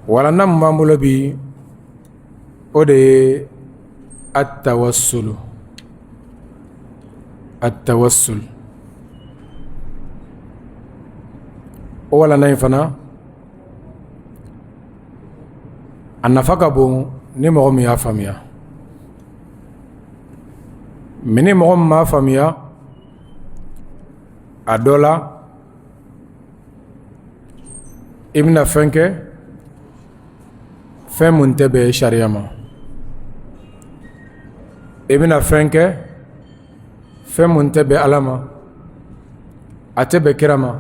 Walanda min b'an bolo bi, o de ye at-tawassulu, at-tawassul. O walanda in fana, a nafa ka bon ni mɔgɔ min y'a faamuya. Mais ni mɔgɔ min m'a faamuya, a dɔ la i bɛna fɛn kɛ, fɛn mun tɛ bɛn sariya ma. I bɛna fɛn kɛ, fɛn mun tɛ bɛn Ala ma, a tɛ bɛn kira ma,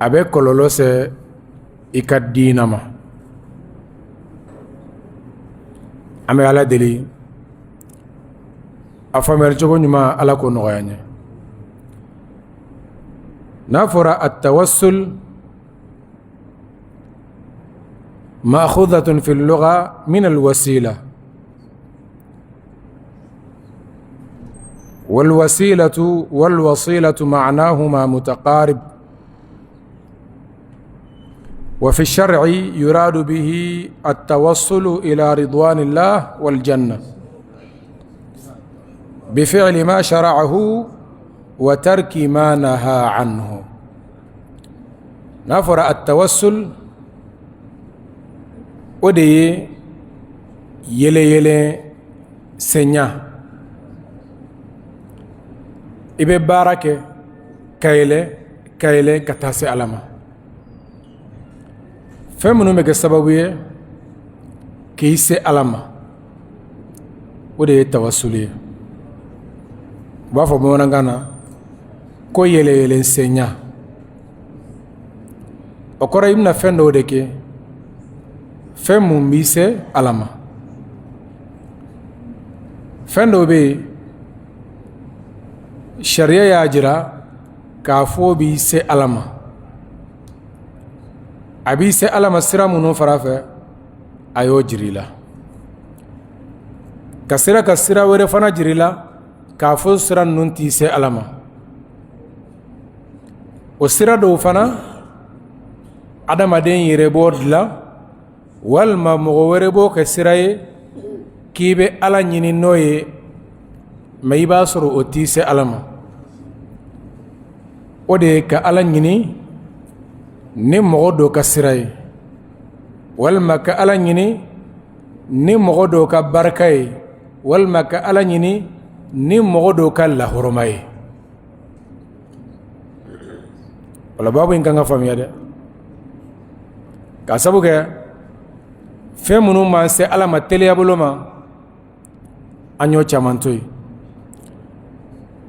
a bɛ kɔlɔlɔ se i ka diina ma. An bɛ Ala deli, a faamuyali cogo ɲuman, Ala k'o nɔgɔya an ye. N'a fɔra at-tawassul, ma'khudatun fi al-lugha min al-wasila, wal-wasilatu wal-wasilatu ma'nahuma mutaqarib, wa fi ash-shar'i yuradu bihi at-tawassulu ila ridwanillah wal janna bi fi'li ma shara'ahu wa tarki ma naha anhu. N'a fɔra at-tawassul, o de ye yɛlɛ senya. I bɛ baara kɛ ka yɛlɛ, ka yɛlɛ ka taa se Ala ma. Fɛn minnu bɛ kɛ sababu ye k'i se Ala ma, o de ye tawassuli ye. U b'a fɔ bamanankan na ko yɛlɛ senya. O kɔrɔ, i bɛna fɛn dɔw de kɛ, fɛn mun b'i se Ala ma. Fɛn dɔw bɛ yen, sariya y'a jira k'a fɔ b'i se Ala ma. A b'i se Ala ma sira minnu fara fɛ, a y'o jira i la, ka sira ka sira wɛrɛ fana jira i la k'a fɔ sira ninnu t'i se Ala ma. O sira dɔw fana, adamaden yɛrɛ b'o dilan, walima mɔgɔ wɛrɛ b'o kɛ sira ye k'i bɛ Ala ɲini n'o ye, mais i b'a sɔrɔ o t'i se Ala ma. O de ye ka Ala ɲini ni mɔgɔ dɔ ka sira ye, walima ka Ala ɲini ni mɔgɔ dɔw ka barika ye, walima ka Ala ɲini ni mɔgɔ dɔw ka lahɔrɔma ye. Wala baabu in kan ka faamuya dɛ, ka sabu kɛ fɛn minnu m'an se Ala ma teliya bolo ma, an y'o caman to yen.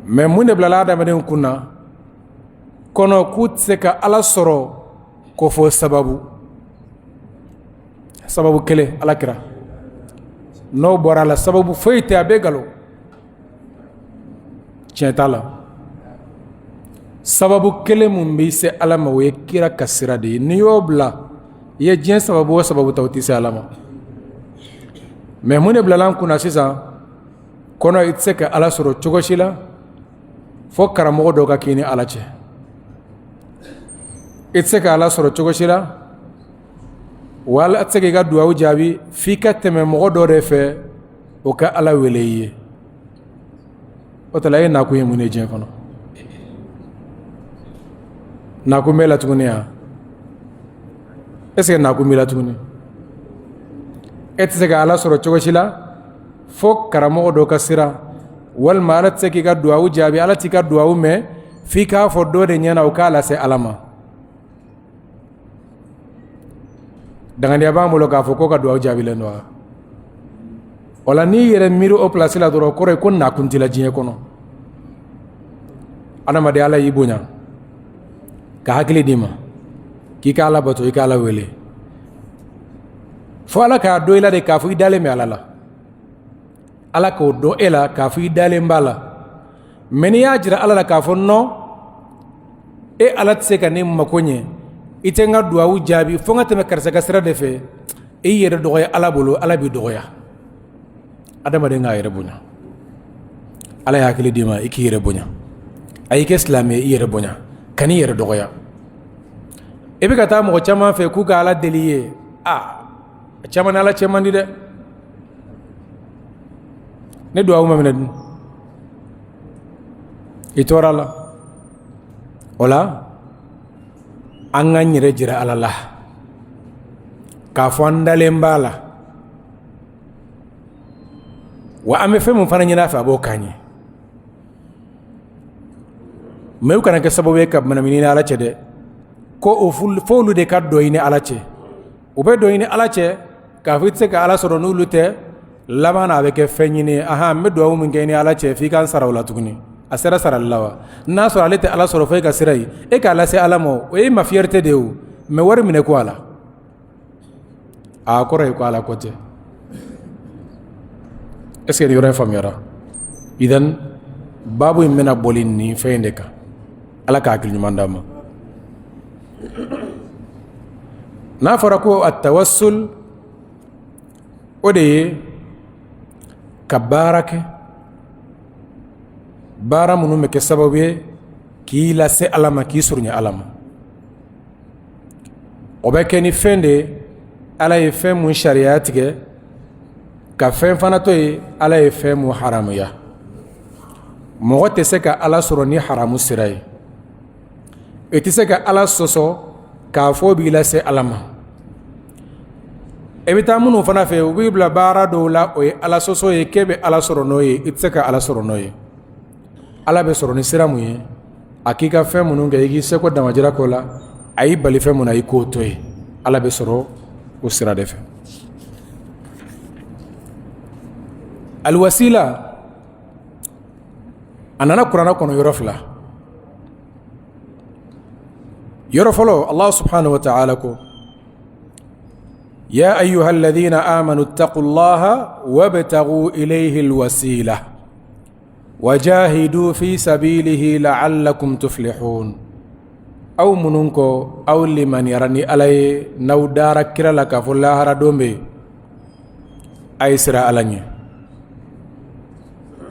Mais mun de bilala adamadenw kun na kɔnɔ k'u tɛ se ka Ala sɔrɔ ko fo sababu, sababu kelen, Ala kira? N'o bɔra a la, sababu foyi tɛ, a bɛɛ nkalon, tiɲɛ t'a la. Sababu kelen mun b'i se Ala ma, o ye kira ka sira de ye. N'i y'o bila, i ye diɲɛ sababu o sababu ta, o tɛ se Ala ma. Mais mun de bilala an kunna sisan kɔnɔ? I tɛ se ka Ala sɔrɔ cogo si la fo karamɔgɔ dɔ ka k'i ni Ala cɛ. I tɛ se ka Ala sɔrɔ cogo si la, wala a tɛ se k'i ka dugawu jaabi f'i ka tɛmɛ mɔgɔ dɔ de fɛ, o ka Ala wele i ye. O tala, e nakun ye mun ye diɲɛ kɔnɔ? Nakun b'e la tuguni yan? Est ce que nakun b'i la tuguni? E tɛ se ka Ala sɔrɔ cogo si la fo karamɔgɔ dɔ ka sira, walima Ala tɛ se k'i ka dugawu jaabi, Ala t'i ka dugawu mɛn f'i k'a fɔ dɔ de ɲɛna, o k'a lase Ala ma. Danganiya b'an bolo k'a fɔ ko ka dugawu jaabilen don wa? O la, n'i yɛrɛ miiri o place la dɔrɔn, o kɔrɔ ye ko nakun t'i la diɲɛ kɔnɔ. Adamaden, Ala y'i bonya ka hakili d'i ma k'i ka Ala bato, i ka Ala wele, fo Ala k'a dɔn i la de k'a fɔ i dalen bɛ Ala la. Ala k'o dɔn e la k'a fɔ i dalen b'a la. Mais n'i y'a jira Ala la k'a fɔ non, e Ala tɛ se ka ne mako ɲɛ, i tɛ n ka duwawu jaabi fo n ka tɛmɛ karisa ka sira de fɛ, i yɛrɛ dɔgɔya Ala bolo, Ala b'i dɔgɔya. Adamaden k'a yɛrɛ bonya. Ala ye hakili d'i ma, i k'i yɛrɛ bonya. A y'i kɛ silamɛ, i yɛrɛ bonya, kan'i yɛrɛ dɔgɔya. I bɛ ka taa mɔgɔ caman fɛ k'u ka Ala deli i ye, aa a caman ni Ala cɛ man di dɛ. Ni duwawu ma minɛ dun, i tora la. O la an k'an yɛrɛ jira Ala la k'a fɔ an dalen b'a la, wa an bɛ fɛn min fana ɲini a fɛ, a b'o k'an ye. Mais u kana kɛ sababu ye ka manamini i ni Ala cɛ dɛ, ko o f'olu de ka don i ni Ala cɛ. U bɛ don i ni Ala cɛ k'a fɔ i tɛ se ka Ala sɔrɔ n'olu tɛ. Laban na, a bɛ kɛ fɛn ɲini ye. Ahan, n bɛ dugawu min kɛ i ni Ala cɛ, f'i ka n sara o la tuguni. A sera sarali la wa? N'a sɔrɔ ale tɛ Ala sɔrɔ fo e ka sira ye, e k'a lase Ala ma, o ye ma fierté de ye o. Mais wari minɛ ko a la, a kɔrɔ ye ko Ala ko tɛ. Est ce que nin yɔrɔ in faamuyara? Idan baabu in bɛna boli nin fɛn in de kan. Ala ka hakili ɲuman d'an ma. N'a fɔra ko atawassul, o de ye ka baara kɛ, baara minnu bɛ kɛ sababu ye k'i lase Ala ma, k'i surunya Ala ma. O bɛ kɛ ni fɛn de ye, Ala ye fɛn mun sariya tigɛ, ka fɛn fana to yen, Ala ye fɛn mun haramuya. Mɔgɔ tɛ se ka Ala sɔrɔ ni haramu sira ye. I tɛ se ka Ala sɔsɔ k'a fɔ b'i lase Ala ma. I bɛ taa minnu fana fɛ, u b'i bila baara dɔw la, o ye Ala sɔsɔ ye, k'e bɛ Ala sɔrɔ n'o ye. I tɛ se ka Ala sɔrɔ n'o ye. Ala bɛ sɔrɔ ni sira mun ye? A k'i ka fɛn minnu kɛ, i k'i seko damajira ko la. A y'i bali fɛn mun na, i k'o to yen. Ala bɛ sɔrɔ o sira de fɛ. Alwasila, a nana kuranɛ kɔnɔ yɔrɔ fila. Yɔrɔ fɔlɔ, Allah subhanahu wa ta'ala ko: ya ayyuha alladhina amanu ittaqullaha wabtaghu ilayhi alwasila wajahidu fi sabilihi la'allakum tuflihun. Aw minnu ko aw limaniyara ni Ala ye, n'aw dara kira la k'a fɔ lahara don bɛ yen, a ye siran Ala ɲɛ,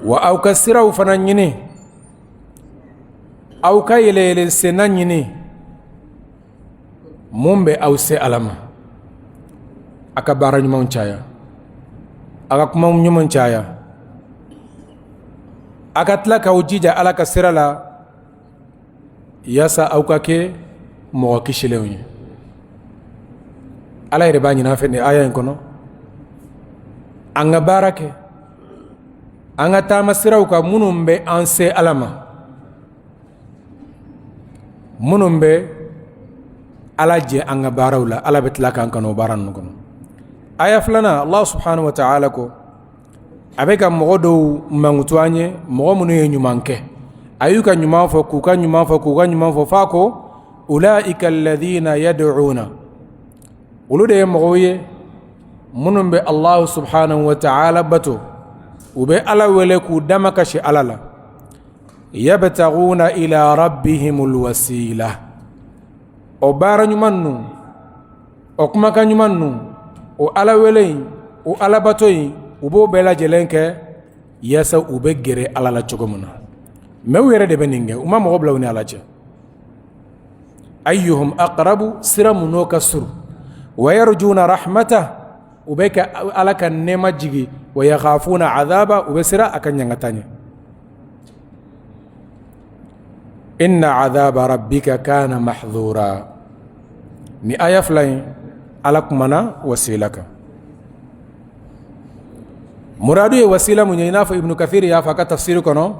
wa aw ka siraw fana ɲini, aw ka yɛlɛyɛlɛ senna ɲini mun bɛ aw se Ala ma. A ka baara ɲumanw caya, a ka kuma ɲumanw caya, a ka tila k'aw jija Ala ka sira la, yaasa aw ka kɛ mɔgɔ kisilenw ye. Ala yɛrɛ b'a ɲini an fɛ nin aya in kɔnɔ, an ka baara kɛ, an ka taama siraw kan minnu bɛ an se Ala ma, minnu bɛ Ala jɛ an ka baaraw la. Ala bɛ tila k'an kanu o baara ninnu kɔnɔ. Aya filanan, Allah subhanahu wa ta'ala ko, a bɛ ka mɔgɔ dɔw mankutu an ye, mɔgɔ minnu ye ɲuman kɛ. A y'u ka ɲuman fɔ, k'u ka ɲuman fɔ, k'u ka ɲuman fɔ, f'a ko: ulaika alladhina yad'una. Olu de ye mɔgɔw ye minnu bɛ Allah subhanahu wa ta'ala bato, u bɛ Ala wele k'u damakasi Ala la. Yabtaguna ila rabbihimul wasila. O baara ɲuman ninnu, o kumakan ɲuman ninnu, o Ala wele in, o Alabato in, u b'o bɛɛ lajɛlen kɛ yaasa u bɛ gɛrɛ Ala la cogo min na. Mais u yɛrɛ de bɛ nin kɛ, u ma mɔgɔ bila u ni Ala cɛ. Ayyuhum aqrabu, sira mun n'o ka surun. Wa yarjuna rahmata, u bɛ ka Ala ka nɛɛma jigi. Wa yakhafuna adhaba, u bɛ siran a ka ɲangata ɲɛ. Inna adhaba rabbika kana mahdhura. Ni aya fila in, Ala kumana wasila kan. Muradu ye wasila mun ye? I n'a fɔ Ibnu Kathir y'a fɔ a ka tafsiri kɔnɔ: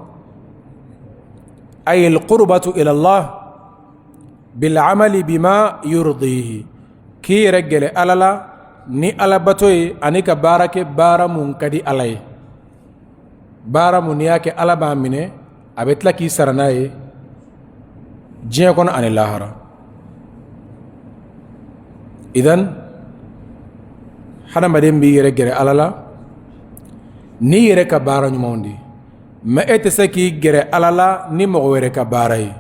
ay alqurbatu ila Allah bil amali bima yurdihi, k'i yɛrɛ gɛrɛ Ala la ni Alabato ye, ani ka baara kɛ, baara mun ka di Ala ye, baara mun n'i y'a kɛ Ala b'a minɛ, a bɛ tila k'i sara n'a ye diɲɛ kɔnɔ ani lahara. Idan hadamaden b'i yɛrɛ gɛrɛ Ala la n'i yɛrɛ ka baara ɲumanw de ye. Mais e tɛ se k'i gɛrɛ Ala la ni mɔgɔ wɛrɛ ka baara ye,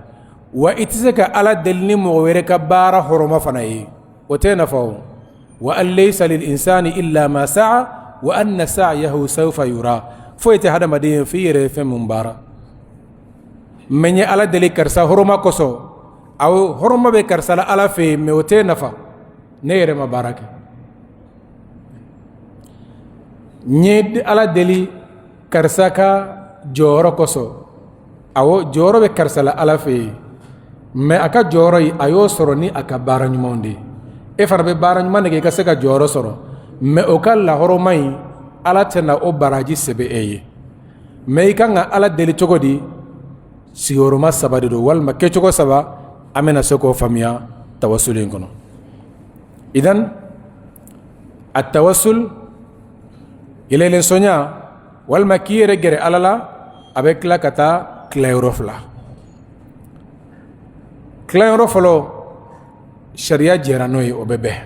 wa i tɛ se ka Ala deli ni mɔgɔ wɛrɛ ka baara hɔrɔma fana ye. O tɛ nafa o. Wa an laysa lil insani illa ma sa'a wa anna sa'yahu sawfa yura. Foyi tɛ hadamaden ye f'i yɛrɛ ye fɛn mun baara. Mais n ye Ala deli karisa hɔrɔma kosɔn. Awɔ, hɔrɔma bɛ karisa la Ala fɛ yen, mais o t'e nafa, ne yɛrɛ ma baara kɛ. N ye Ala deli karisa ka jɔyɔrɔ kosɔn. Awɔ, jɔyɔrɔ bɛ karisa la Ala fɛ yen, mais a ka jɔyɔrɔ in, a y'o sɔrɔ ni a ka baara ɲumanw de ye. E fana bɛ baara ɲuman de kɛ i ka se ka jɔyɔrɔ sɔrɔ, mais o ka lahɔrɔma in, Ala tɛna o baraji sɛbɛn e ye. Mais i kan ka Ala deli cogo di? Sigiyɔrɔma saba de don, walima kɛcogo saba. An bɛna se k'o faamuya tawassul in kɔnɔ. Idan a tawassul, yɛlɛlensɔnya, walima k'i yɛrɛ gɛrɛ Ala la, a bɛ tila ka taa tilayɔrɔ fila. Tilayɔrɔ fɔlɔ, sariya jɛra n'o ye, o bɛ bɛn.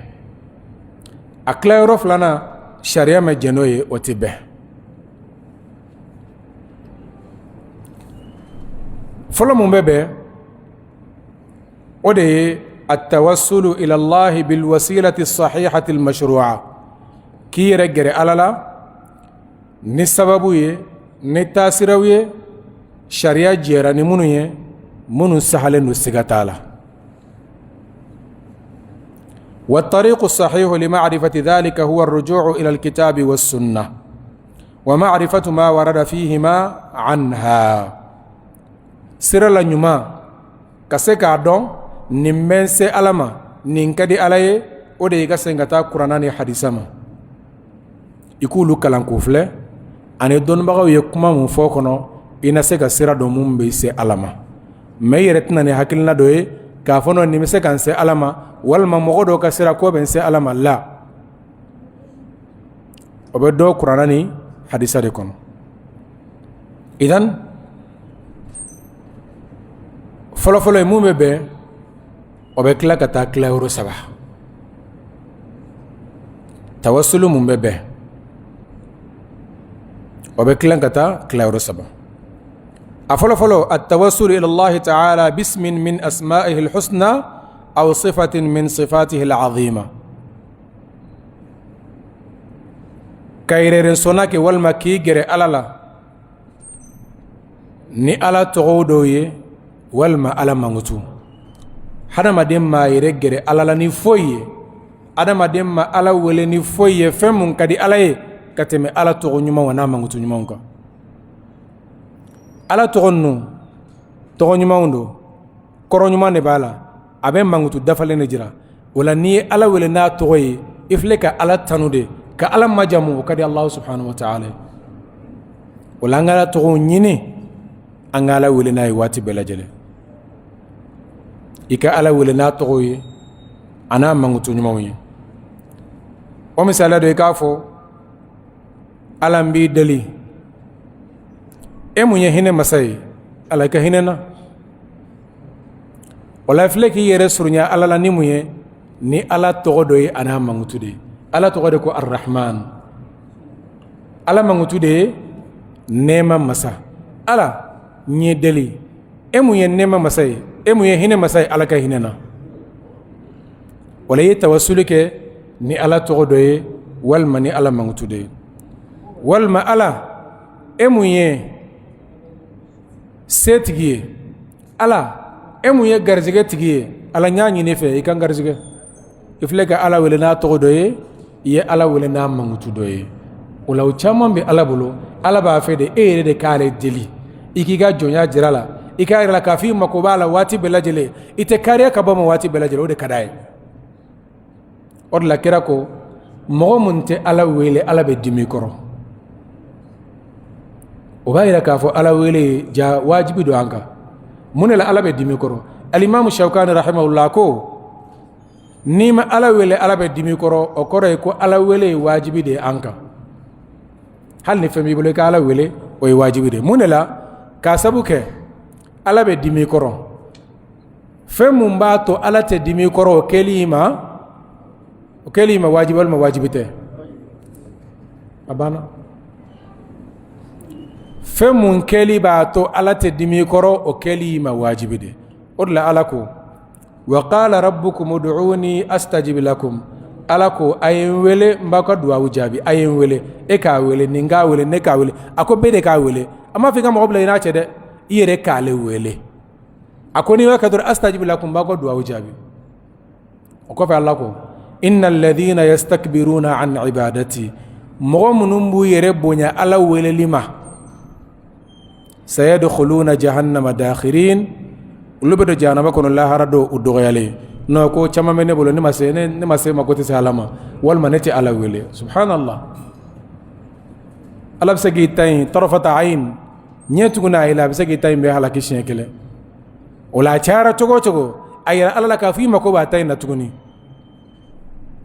A tilayɔrɔ filanan, sariya ma jɛn n'o ye, o tɛ bɛn. Fɔlɔ mun bɛ bɛn, o de ye atawassulu ila Allahi bil wasilati sahihati al mashru'a, k'i yɛrɛ gɛrɛ Ala la ni sababu ye, ni taasiraw ye, sariya jɛra ni minnu ye, minnu sahalen don, siga t'a la. Wa tariqu sahihu li ma'rifati dhalika huwa ar-ruju'u ila al-kitabi was-sunnah wa ma'rifatu ma warada fihima anha. Sira la ɲuman ka se k'a dɔn nin bɛ n se Ala ma, nin ka di Ala ye, o de ye i ka segin ka taa kuranna ni hadisa ma, i k'olu kalan k'u filɛ, ani dɔnnibagaw ye kuma mun fɔ kɔnɔ, i na se ka sira dɔn mun bɛ se Ala ma. Mais i yɛrɛ tɛna ni hakilina dɔ ye k'a fɔ non, nin bɛ se ka n se Ala ma, walima mɔgɔ dɔw ka sira ko bɛ n se Ala ma la. O bɛ dɔn kuranna ni hadisa de kɔnɔ. Idan fɔlɔfɔlɔ ye mun bɛ bɛn, o bɛ tila ka taa tilayɔrɔ saba. Tawassulu mun bɛ bɛn, o bɛ tila ka taa tilayɔrɔ saba. A fɔlɔfɔlɔ, at-tawassulu ila Allahi ta'ala bismin min asma'ihi al-husna aw sifatin min sifatihi al-azima, ka yɛrɛsɔnna kɛ walima k'i gɛrɛ Ala la ni Ala tɔgɔ dɔw ye walima Ala mankutu. Hadamaden m'a yɛrɛ gɛrɛ Ala la ni foyi ye, adamaden ma Ala wele ni foyi ye, fɛn mun ka di Ala ye ka tɛmɛ Ala tɔgɔ ɲumanw n'a mankutu ɲumanw kan. Ala tɔgɔ ninnu, tɔgɔ ɲumanw don, kɔrɔ ɲuman de b'a la, a bɛ mankutu dafalen de jira. O la, n'i ye Ala wele n'a tɔgɔ ye, i filɛ ka Ala tanu de, ka Ala majamu. O ka di Alahu subhanahu wa ta'ala ye. O la, an ka Ala tɔgɔw ɲini, an ka Ala wele n'a ye waati bɛɛ lajɛlen. I ka Ala wele n'a tɔgɔ ye, a n'a mankutu ɲumanw ye. O misaliya dɔ, i k'a fɔ: Ala, n b'i deli, e mun ye hinɛ masa ye, Ala, i ka hinɛ na. O la, filɛ k'i yɛrɛ surunya Ala la ni mun ye? Ni Ala tɔgɔ dɔ ye, a n'a mankutu de ye. Ala tɔgɔ de ko Arrahman, Ala mankutu de ye nɛɛma masa. Ala, n y'i deli, e mun ye nɛɛma masa ye, e mun ye hinɛ masa ye, Ala ka hinɛ na. O la, i ye tawasuli kɛ ni Ala tɔgɔ dɔ ye walima ni Ala mankutu de ye. Walima: Ala, e mun ye setigi ye, Ala, e mun ye garijɛgɛ tigi ye, Ala, n y'a ɲini fɛ, i ka n garijɛgɛ. I filɛ ka Ala wele n'a tɔgɔ dɔ ye, i ye Ala wele n'a mankutu dɔ ye. O la, o caman bɛ Ala bolo. Ala b'a fɛ de e yɛrɛ de k'ale deli, i k'i ka jɔnya jira la, i k'a yira la k'a fɔ i mako b'a la waati bɛɛ lajɛlen, i tɛ kariya ka bɔ ma waati bɛɛ lajɛlen. O de ka d'a ye. O de la, kira ko mɔgɔ mun tɛ Ala wele, Ala bɛ dimi kɔrɔ. O b'a yira k'a fɔ Ala wele ja wajibi don an kan. Mun de la Ala bɛ dimi kɔrɔ? Alimamu Shawkani rahimahullah ko n'i ma Ala wele, Ala bɛ dimi kɔrɔ. O kɔrɔ ye ko Ala wele ye wajibi de ye an kan. Hali ni fɛn b'i bolo, i ka Ala wele, o ye wajibi de ye. Mun de la? K'a sabu kɛ Ala bɛ dimi kɔrɔ. Fɛn mun b'a to Ala tɛ dimi kɔrɔ, o kɛli ma wajibi walima wajibi tɛ, a banna. Fɛn mun kɛli b'a to Ala tɛ dimi kɔrɔ, o kɛli ma wajibi de. O de la, Ala ko: wa qala rabbukum ud'uni astajib lakum. Ala ko: a ye n wele, n b'aw ka duwawu jaabi. A ye n wele. E k'a wele, nin k'a wele, ne k'a wele, a ko bɛɛ de k'a wele. A m'a fɔ i ka mɔgɔ bila i n'a cɛ dɛ, i yɛrɛ k'ale wele. A ko n'i y'a kɛ dɔrɔn astajib lakum, n b'aw ka duwawu jaabi. O kɔfɛ Ala ko inna alladhina yastakbiruna an ibadati, mɔgɔ minnu b'u yɛrɛ bonya Ala weleli ma, sayadkhuluna jahannama dakhirin, olu bɛ don jahanama kɔnɔ lahara don u dɔgɔyalen. Non, ko caman bɛ ne bolo, ne ma se, ne ma se, mako tɛ se Ala ma, walima ne tɛ Ala wele. Subhanallah, Ala bɛ se k'i ta in tarafata ayin, ɲɛ tugun n'a yɛlɛ, a bɛ se k'i ta in bɛɛ halaki siɲɛ kelen. O la a cayara cogo o cogo, a yira Ala la k'a fɔ i mako b'a ta in na tuguni.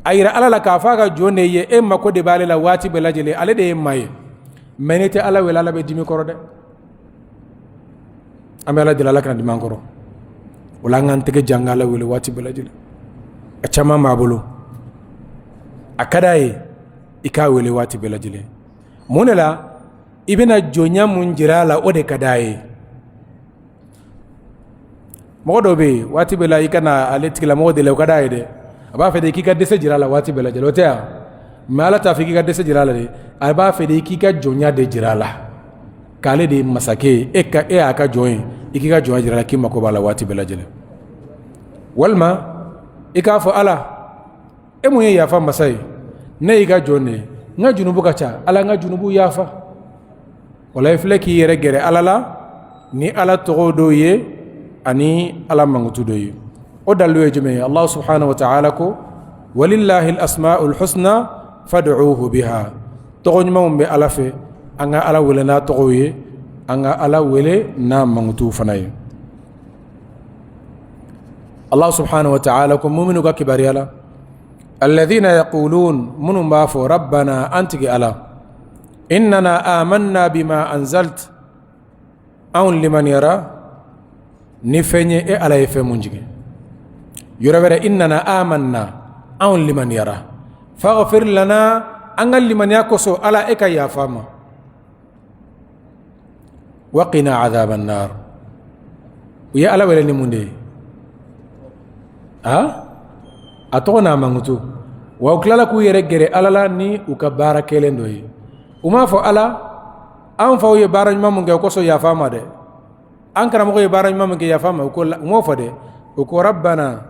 A yira Ala la k'a fɔ a ka jɔn de ye, e mako de b'ale la waati bɛɛ lajɛlen, ale de ye maa ye. Mais n'i tɛ Ala wele, Ala bɛ dimi kɔrɔ dɛ. An bɛ Ala deli, Ala kana dimi an kɔrɔ. O la an k'an tɛgɛ jan ka Ala wele waati bɛɛ lajɛlen. A caman b'a bolo, a ka d'a ye i k'a wele waati bɛɛ lajɛlen. Mun de la? I bɛna jɔnya mun jira a la, o de ka d'a ye. Mɔgɔ dɔw bɛ yen, waati bɛɛ la i ka na ale tigilamɔgɔ deli, o ka d'a ye dɛ. A b'a fɛ de k'i ka dɛsɛ jira a la waati bɛɛ lajɛlen, o tɛ yan. Mais Ala t'a fɛ k'i ka dɛsɛ jira a la dɛ, a b'a fɛ de k'i ka jɔnya de jira a la, k'ale de ye masakɛ ye, e ka e y'a ka jɔn ye, i k'i ka jɔnya jira a la k'i mako b'a la waati bɛɛ lajɛlen. Walima i k'a fɔ Ala, e mun ye yafa masa ye, ne y'i ka jɔn de ye, n ka junubu ka ca, Ala n ka junubu yafa. O la i filɛ k'i yɛrɛ gɛrɛ Ala la ni Ala tɔgɔ dɔw ye ani Ala mankutu dɔ ye. O dalilu ye jumɛn ye? Allah subhanahu wa ta'ala ko walillahi al-asma'ul husna fad'uhu biha. Tɔgɔ ɲumanw bɛ Ala fɛ, an ka Ala wele n'a tɔgɔw ye, an ka Ala wele n'a mankutuw fana ye. Allah subhanahu wa ta'ala ko muminu ka kibaruya la, alladhina yaqulun, minnu b'a fɔ rabbana, an tigi Ala, innana amanna bima anzalt, anw limaniyara ni fɛn ye, e Ala ye fɛn mun jigin. Yɔrɔ wɛrɛ, innana amanna, anw limaniyara, faghfir lana, an ka limaniya kosɔn Ala e ka yafa an ma, waqina adhaban nar. U ye Ala wele ni mun de ye? A tɔgɔ n'a mankutu. Wa u tilala k'u yɛrɛ gɛrɛ Ala la ni u ka baara kɛlen dɔ ye. U m'a fɔ Ala, an faw ye baara ɲuman mun kɛ, o kosɔn yafa an ma dɛ, an karamɔgɔ ye baara ɲuman mun kɛ, yafa an ma. U ko, u m'o fɔ dɛ. U ko rabbana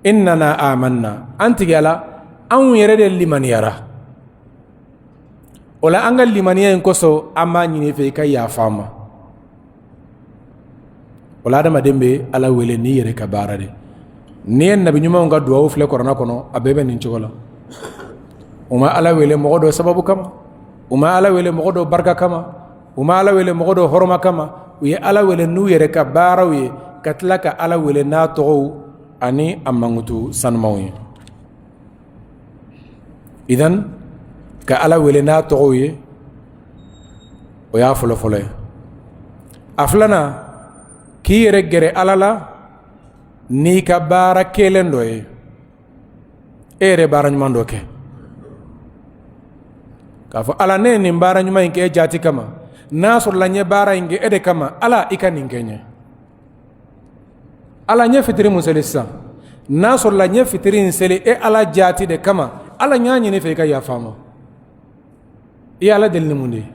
innana amanna, an tigi Ala, anw yɛrɛ de limaniyara. O la an ka limaniya in kosɔn, an b'a ɲini i fɛ i ka yafa an ma. O la adamaden bɛ Ala wele n'i yɛrɛ ka baara de. N'i ye nabi ɲumanw ka duwawu filɛ kuranɛ kɔnɔ, a bɛɛ bɛ nin cogo la. U ma Ala wele mɔgɔ dɔ sababu kama, u ma Ala wele mɔgɔ dɔ barika kama, u ma Ala wele mɔgɔ dɔ hɔrɔma kama. U ye Ala wele n'u yɛrɛ ka baaraw ye, ka tila ka Ala wele n'a tɔgɔw ani a mankutu sanumanw ye. Idan ka Ala wele n'a tɔgɔw ye, o y'a fɔlɔfɔlɔ ye. A filanan, k'i yɛrɛ gɛrɛ Ala la n'i ka baara kɛlen dɔ ye, e yɛrɛ baara ɲuman dɔ kɛ, k'a fɔ Ala, ne ye nin baara ɲuman in kɛ e jaati kama, n'a sɔrɔla n ye baara in kɛ e de kama, Ala i ka nin kɛ n ye. Ala, n ye fitiri mun seli sisan, n'a sɔrɔla n ye fitiri in seli e Ala jaati de kama, Ala n y'a ɲini i fɛ i ka yafa n ma. I ye Ala deli ni mun de ye?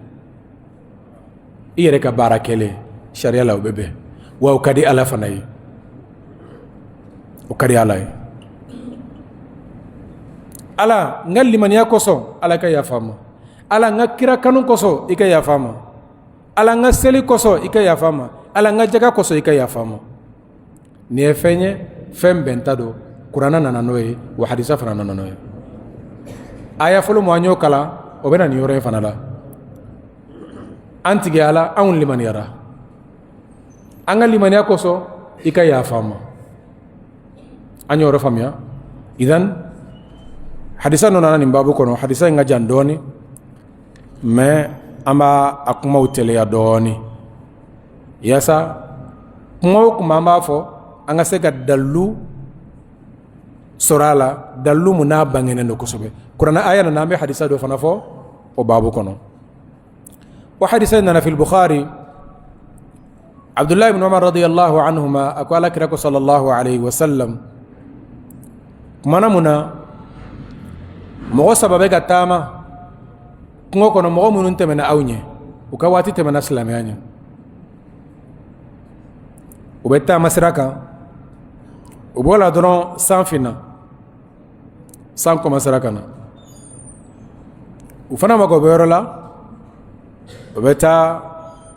I yɛrɛ ka baara kɛlen. Sariya la o bɛ bɛn, wa o ka di Ala fana ye, o ka di Ala ye. Ala, n ka limaniya kosɔn, Ala ka yafa n ma. Ala, n ka kira kanu kosɔn, i ka yafa n ma. Ala, n ka seli kosɔn, i ka yafa n ma. Ala, n ka jaga kosɔn, i ka yafa n ma. Nin ye fɛn ye, fɛn bɛnta don. Kuranɛ nana n'o ye, wa hadisa fana nana n'o ye. Aya fɔlɔ mun an y'o kalan, o bɛ na nin yɔrɔ in fana la. An tigi Ala, anw limaniyara, an ka limaniya kosɔn i ka yafa an ma. An y'o yɔrɔ faamuya. Idan hadisa dɔ nana nin babu kɔnɔ. Hadisa in ka jan dɔɔni, mais an b'a a kumaw teliya dɔɔni, yaasa kuma o kuma an b'a fɔ, an ka se ka dalilu sɔrɔ a la, dalilu mun n'a bangenen don kosɛbɛ. Kuranɛ aya nana, an bɛ hadisa dɔ fana fɔ o babu kɔnɔ. O hadisa nana fil Bukhari. Abdullahi ibn Umar radiyallahu anhuma a ko Ala kira ko sallallahu alaihi wasallam, kumana mun na mɔgɔ saba bɛ ka taama kungo kɔnɔ, mɔgɔ minnu tɛmɛna aw ɲɛ, u ka waati tɛmɛna silamɛya ɲɛ. U bɛ taama sira kan, u b'o la dɔrɔn, san finna, san kɔmansera ka na. U fana mako bɛ yɔrɔ la, u bɛ taa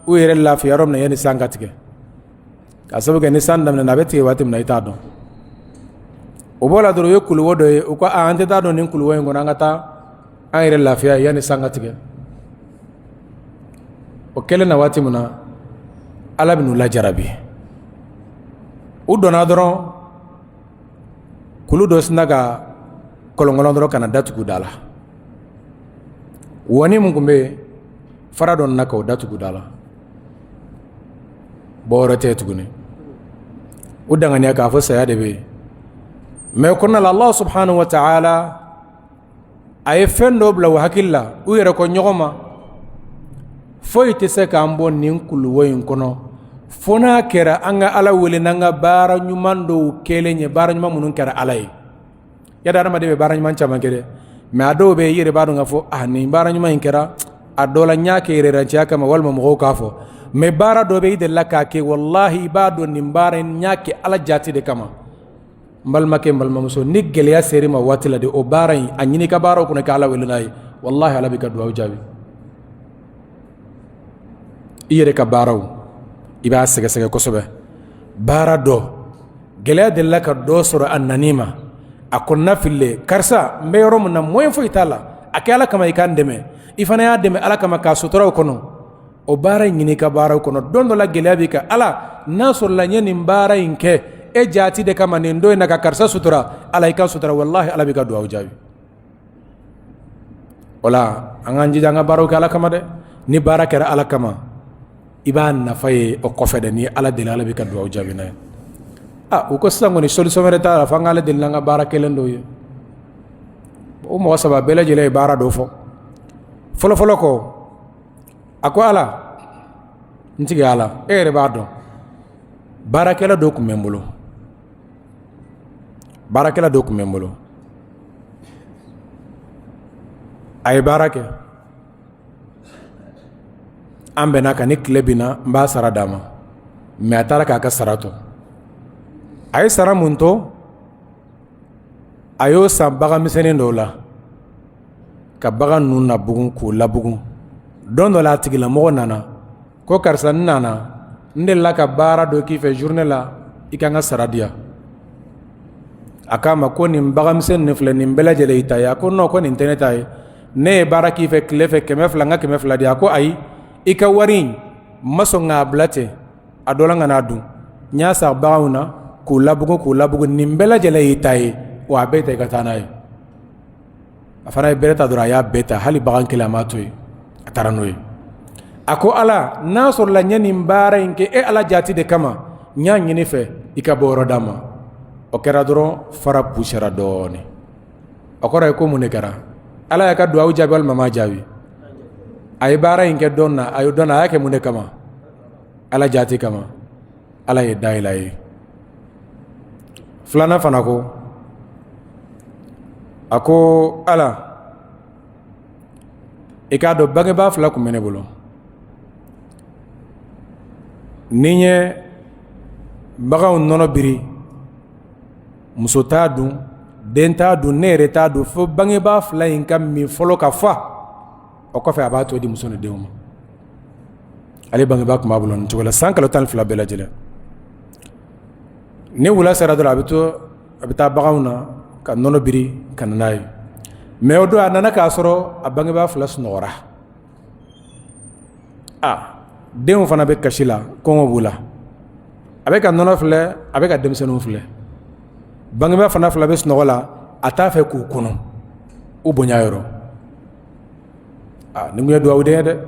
u yɛrɛ lafiya yɔrɔ min na yanni san ka tigɛ, ka sababu kɛ ni san daminɛna, a bɛ tigɛ waati min na, i t'a dɔn. O b'o la dɔrɔn, u ye kuluwo dɔ ye. U ko an tɛ taa don nin kuluwo in kɔnɔ, an ka taa an yɛrɛ lafiya yanni san ka tigɛ. O kɛlen na waati min na, Ala bɛn'u lajarabi. U donna dɔrɔn, kulu dɔ sinna ka kɔlɔnkɔlɔn dɔrɔn ka na datugu da la. Wɔni min tun bɛ yen, fara dɔ nana k'o datugu da la, bɔyɔrɔ tɛ tuguni. U danganiya k'a fɔ saya de bɛ yen. Mais o kɔnɔna la, Allah subhanahu wa ta'ala a ye fɛn dɔ bila u hakili la, u yɛrɛ ko ɲɔgɔn ma: foyi tɛ se k'an bɔ nin kuluwo in kɔnɔ fo n'a kɛra an ka Ala wele n'an ka baara ɲuman dɔw kɛlen ye, baara ɲuman minnu kɛra Ala ye. Yadɔ, adamaden bɛ baara ɲuman caman kɛ dɛ, mais a dɔw bɛ yen, i yɛrɛ b'a dɔn k'a fɔ a nin baara ɲuman in kɛra a dɔ la, n y'a kɛ yɛrɛranciya kama walima mɔgɔw k'a fɔ. Mais baara dɔ bɛ i delila k'a kɛ, walahi, i b'a dɔn nin baara in, n y'a kɛ Ala jati de kama. N balimakɛ, n balimamuso, ni gɛlɛya ser'i ma waati la de, o baara in, a ɲini ka baaraw kɔnɔ k'Ala wele n'a ye, walahi, Ala b'i ka dugawu jaabi. I yɛrɛ ka baaraw, i b'a sɛgɛsɛgɛ kosɛbɛ. Baara dɔ, gɛlɛya delila ka dɔ sɔrɔ, a nan'i ma, a kɔnɔna fililen: karisa, n bɛ yɔrɔ min na, moyen foyi t'a la, a kɛ Ala kama, i k'an dɛmɛ. I fana y'a dɛmɛ Ala kama k'a sutura o kɔnɔ. O baara in ɲini i ka baaraw kɔnɔ. Don dɔ la, gɛlɛya b'i kan, Ala, n'a sɔrɔla n ye nin baara in kɛ e jaati de kama nin don in na ka karisa sutura, Ala, i ka sutura, walahi, Ala b'i ka dugawu jaabi. O la, an k'an jija an ka baaraw kɛ Ala kama dɛ. Ni baara kɛra Ala kama, i b'a nafa ye o kɔfɛ dɛ. Ni Ala deli, Ala b'i ka dugawu jaabi n'a ye. Aa, u ko sisan kɔni, solution wɛrɛ t'a la fo an k'Ala deli n'an ka baara kelen dɔw ye. O mɔgɔ saba bɛɛ lajɛlen ye baara dɔ fɔ. Fɔlɔfɔlɔ ko, a ko: Ala, n tigi Ala, e yɛrɛ b'a dɔn, baarakɛla dɔ tun bɛ n bolo, baarakɛla dɔ tun bɛ n bolo. A ye baara kɛ, an bɛnna kan, ni tile binna, n b'a sara d'a ma. Mais a taara k'a ka sara to. A ye sara mun to, a y'o san bagan misɛnnin dɔw la, ka bagan ninnu nabugun k'u labugun. Don dɔ la, a tigilamɔgɔ nana ko: karisa, n nana, n delila ka baara dɔ k'i fɛ journée la, i ka n ka sara di yan. A k'a ma ko nin baganmisɛn nin filɛ, nin bɛɛ lajɛlen i ta ye. A ko non, ko nin tɛ ne ta ye, ne ye baara k'i fɛ tile fɛ 200, n ka 200 di. A ko ayi, i ka wari in, n ma sɔn k'a bila ten a dɔ la n ka n'a dun, n y'a san baganw na k'u labugun k'u labugun. Nin bɛɛ lajɛlen y'i ta ye wa, a bɛɛ ta, i ka taa n'a ye. A fana ye bɛrɛ ta dɔrɔn, a y'a bɛɛ ta, hali bagan kelen a m'a to yen, a taara n'o ye. A ko: Ala, n'a sɔrɔla n ye nin baara in kɛ e Ala jati de kama, n y'a ɲini fɛ i ka bɔ yɔrɔ d'a ma. O kɛra dɔrɔn, fara pusera dɔɔnin. O kɔrɔ ye ko mun de kɛra? Ala y'a ka dugawu jaabi walima m'a jaabi? A ye baara in kɛ dɔn na, a ye dɔn na, a y'a kɛ mun de kama? Ala jati kama. Ala ye dayɛlɛ a ye. Filanan fana ko, a ko: Ala, i k'a dɔn, bangebaa fila tun bɛ ne bolo. Ni n ye baganw nɔnɔ biri, muso t'a dun, den t'a dun, ne yɛrɛ t'a dun, fo bangebaa fila in ka min fɔlɔ ka fa. O kɔfɛ, a b'a to di muso ni denw ma. Ale bangebaa tun b'a bolo nin cogo la san kalo 12 bɛɛ lajɛlen. Ni wula sera dɔrɔn, a bɛ to, a bɛ taa baganw na ka nɔnɔ biri ka na n'a ye. Mais o don, a nana k'a sɔrɔ a bangebaa fila sunɔgɔra. A denw fana bɛ kasi la, kɔngɔ b'u la. A bɛ ka nɔnɔ filɛ, a bɛ ka denmisɛnninw filɛ, bangebaa fana fila bɛ sunɔgɔ la. A t'a fɛ k'u kɔnɔ u bonya yɔrɔ. Aa, nin kun ye dugawuden ye dɛ.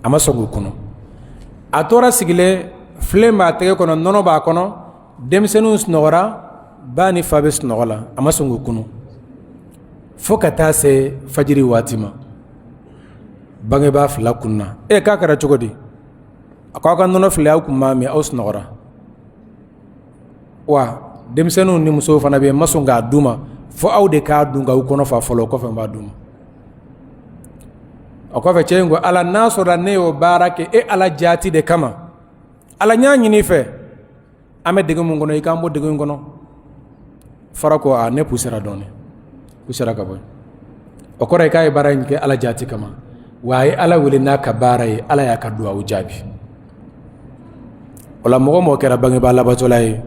A ma sɔn k'u kɔnɔ. A tora sigilen, filen b'a tɛgɛ kɔnɔ, nɔnɔ b'a kɔnɔ, denmisɛnninw sunɔgɔra, ba ni fa bɛ sunɔgɔ la. A ma sɔn k'u kɔnɔ fo ka taa se fajiri waati ma. Bangebaa fila kunna. E k'a kɛra cogo di? A ko: aw ka nɔnɔ filɛ, aw kun m'a min, aw sunɔgɔra wa. Denmisɛnninw ni musow fana bɛ yen, n ma sɔn k'a d'u ma fo aw de k'a dun k'aw kɔnɔ fa fɔlɔ, o kɔfɛ n b'a d'u ma. O kɔfɛ, cɛ in ko: Ala, n'a sɔrɔ ne y'o baara kɛ e Ala jaati de kama, Ala, n y'a ɲini i fɛ. An bɛ degun min kɔnɔ, i k'an bɔ degun in kɔnɔ. Fara ko a ne pusera dɔɔnin, pusera ka bɔ. O kɔrɔ ye k'a ye baara in kɛ Ala jaati kama, wa a ye Ala wele n'a ka baara ye, Ala y'a ka dugawu jaabi. O la, mɔgɔ mɔgɔ kɛra bangebaa labatɔla ye,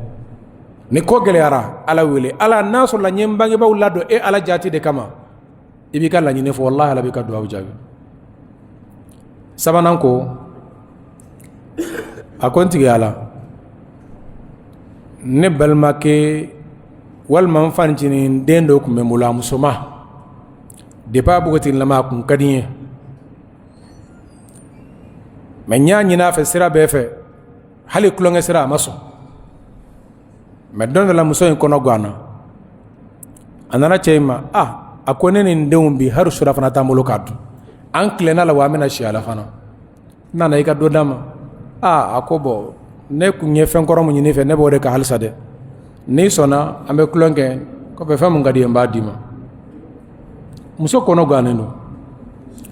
ni ko gɛlɛyara, Ala wele. Ala, n'a sɔrɔla n ye n bangebaaw ladon e Ala jaati de kama, i b'i ka laɲini fɔ, walahi Ala b'i ka dugawu jaabi. Sabanan ko, a ko n tigi Ala, ne balimakɛ walima n fancinin den dɔ tun bɛ n bolo, a musoma depuis a npogotigilama, a kun ka di n ye, mais n y'a ɲini a fɛ sira bɛɛ fɛ, hali tulonkɛ sira, a ma sɔn. Mais don dɔ la, muso in kɔnɔ ganna, a nana cɛ in ma. A a ko ne ni n denw bi, hali surafana t'an bolo k'a dun, an tilenna la, wa an bɛna si a la fana. N nana i ka dɔ d'a ma. Aa, a ko bon, ne kun ye fɛn kɔrɔ min ɲini fɛ, ne b'o de kan halisa dɛ. N'i sɔnna, an bɛ tulon kɛ, kɔfɛ fɛn mun ka di ye, n b'a d'i ma. Muso kɔnɔ gannen don.